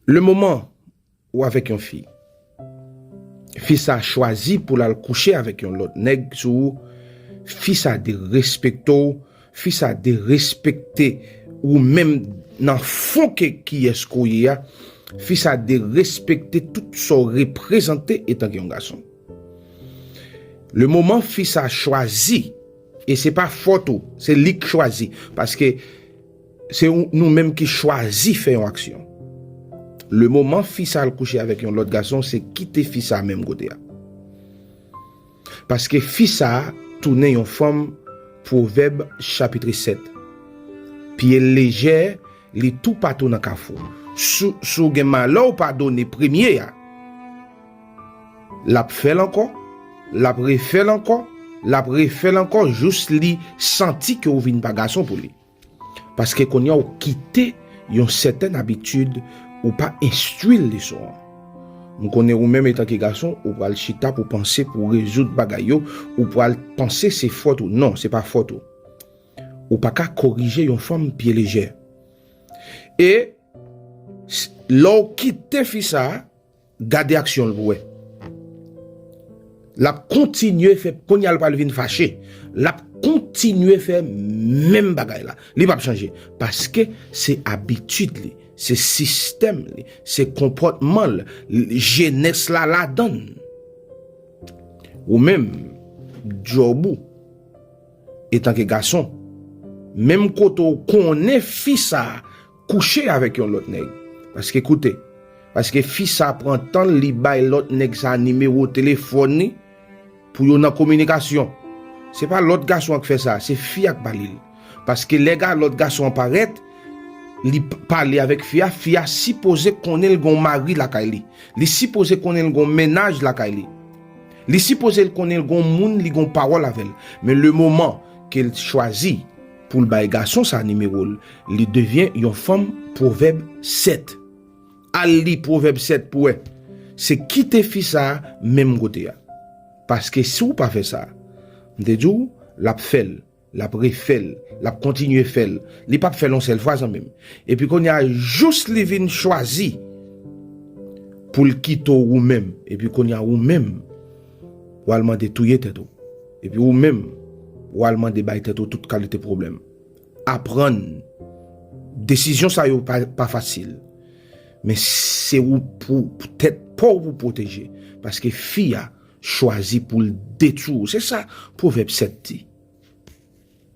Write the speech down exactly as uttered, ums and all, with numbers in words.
Le moman ou avèk yon fi, fi sa chwazi pou l al kouche avèk yon lòt nèg sou ou, fi sa derespekte w, fi sa derespekte ou menm nan fon ke kiyès ke w ye a, fi sa derespekte tout sa w reprezante etanke yon gason. Le moman fi sa chwazi, e se pa fòt ou, se li k chwazi, paske se ou- nou menm ki chwazi fè yon aksyon. Le moman fi sa al kouche avèk yon lòt gason, se kite fi sa menm kote a. Paske fi sa tounen yon fanm, Pwovèb chapit sèt. Pye lejè, li toupatou nan kafou. Si si w gen malè w padone premye a, l ap fè l ankò, l ap refè l ankò, l ap refè l ankò jous li santi ke w vin pa gason pou li. Paske kounye a w kite yon sètèn abitid ou pa enstwi l leson an. M konnen ou menm etanke gason, ou pral chita pou panse pou rezoud bagay yo, ou pral panse se fòt ou. Non, se pa fòt ou. Ou pa ka korije yon fanm pye lejè. E s- lè w kite fi sa a, gade aksyon l pou wè. L ap kontinye fè, kounye a l pral vin fache. L ap kontinye fè menm bagay la. Li p ap chanje. Paske se abitid li, se sistèm li, se konpòtman l, l- jenès la ladan l. Ou menm, djòb ou, etanke gason, menm kote w konnen fi sa a kouche avèk yon lòt nèg. Paske koute, paske fi sa a pran tan l, li bay lòt nèg sa a nimewo telefòn li pou yo nan kominikasyon. Se pa lòt gason an k fè sa, se fi a k ba li l. Paske lè ga lòt gason an parèt, li p- pale avèk fi a, fi a sipoze konnen l gon mari lakay li. Li sipoze konnen l gon mennaj lakay li. Li sipoze l konnen l gon moun, li gon pawòl avè l. Men le moman ke l chwazi pou l bay gason sa nimewo l, li devyen yon fanm. Pwovèb sèt. Al li Pwovèb sèt pou wè. Se kite fi sa a menm kote a. Paske si w pa fè sa, m te di w, l ap fè l, l ap refè l, l ap kontinye fè l. Li p ap fè l yon sèl fwa, zanmi m. Epi kounye a, jous li vin chwazi pou l kite w ou menm. Epi kounye a, ou menm, w al mande touye tèt ou. Epi ou menm, w al mande bay tèt ou tout kalite pwoblèm. Aprann. Desizyon sa yo pa, pa fasil. Men se ou pou, pou tèt pa w pou pwoteje. Paske fi a chwazi pou l detwi w. Se sa Pwovèb sèt di.